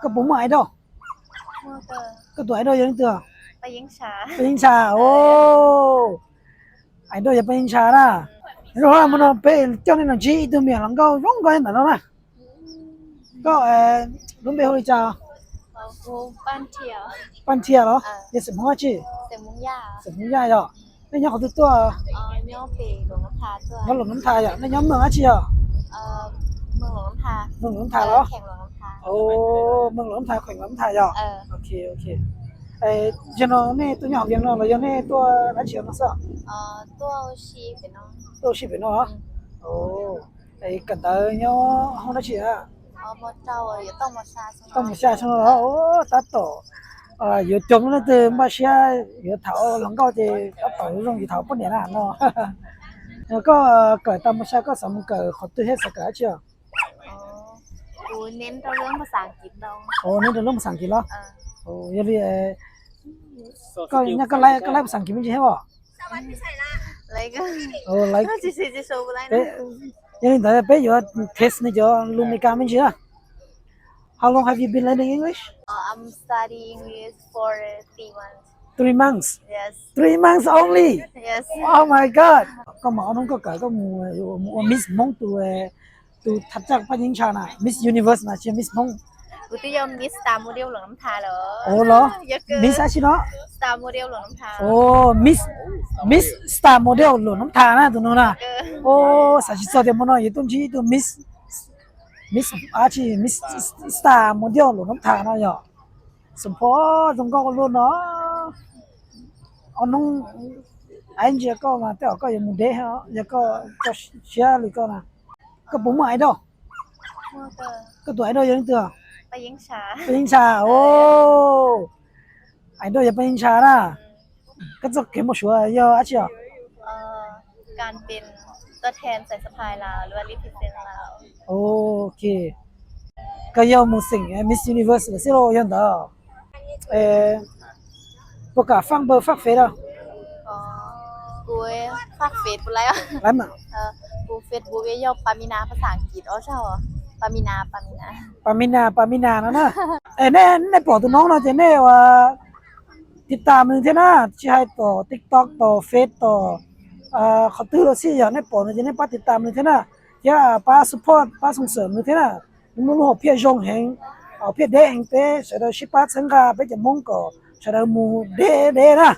Koj puas muaj idol? Koj tus idol yog leej twg? Paj Yeeb Ntsha. O, idol yog Paj Yeeb Ntsha na. Zoo hab, hmo no peb coj nej los ntsib ib tug me nyuam hluas nkauj zoo nkauj ntawm no na. Koj lub npe hu li cas? Paj Nrhiav los? Yog xeem Hmoob dab tsi? Xeem Hmoob Yaj yog. Nej nyob qhov twg tuaj? Nyob Luam Nab Tha yog. Nej nyob moos dab tsi yog? Moos Luam Nab Tha los? Moos Luam Nab Tha, kheem Luam Nab Tha yog. Yog no nej tuaj nyob hauv Vias no los yog nej tuaj dab tsi no xwb? Tuaj ua si pem no. Kawm ntawv nyob hoob dab tsi? Toj Mus Xya xwb los? Tab tom yuav coob, leej twg npaj siab yuav tham hluas nkauj ces tab tom yuav zoo yus tham poj niam na no. Koj kawm tag Mus Xya koj xav mus kawm qhov twg thiab xav kawm dab tsi os? Neb rau lub Phas Xas Kiv los? Yog li koj nyob, koj laib Phas Xas Kiv me ntsis thiab os? Yog li ntawd peb yuav test nej cov lus Meskas me ntsis na. How long have you been learning English? Three months. Three months only. Oh my God. Koj mas ob hnub koj kawm koj mus ua Miss Hmoob tus, tus tham txaj Paj Yeeb Ntsha na, Miss Universe na, tsis yog Miss Hmoob. Kuv twb yog Miss Star Model Luam Nab Tha lawm. Ua los? Miss dab tsi no? Star Model Luam Nab Tha. Miss, Miss Star Model Luam Nab Tha na tus no na. Ua, xav tsis txog tias hmo no yuav tuaj ntsib ib tug Miss, Miss dab tsi, Miss Star Model Luam Nab Tha no yog. Xeem Hmoob zoo nkauj ua luaj no. Ob hnub ib ntsia koj mas tej zaum koj yuav mus deb, yog koj siab li koj na. Koj puas muaj idol? Koj tus idol yog leej twg? Paj Yeeb Ntsha. O, idol yog Paj Yeeb Ntsha na. Koj txoj kev mus suav yog dab tsi os? Ok. Koj yog mus xeem Miss Universe lawm xwb los yog ntawd? Puas kam faj npawb faj fev los? Laiv mas. Pamina, Pamina no na. Es nej pom tus noob no ces nej ua tiv tam nws thiab na, tsis hais tom TikTok tom Face tom qhov twg los xij, yog nej pom nws ces nej pab tiv tam nws thiab na, thiab pab support pab xoom xawm nws thiab na. Nws muaj lub hom phiaj zoo heev, hom phiaj deb heev, peb sawv daws sib pab txhawb nqa peb cov Hmoob kom sawv daws mus deb deb na.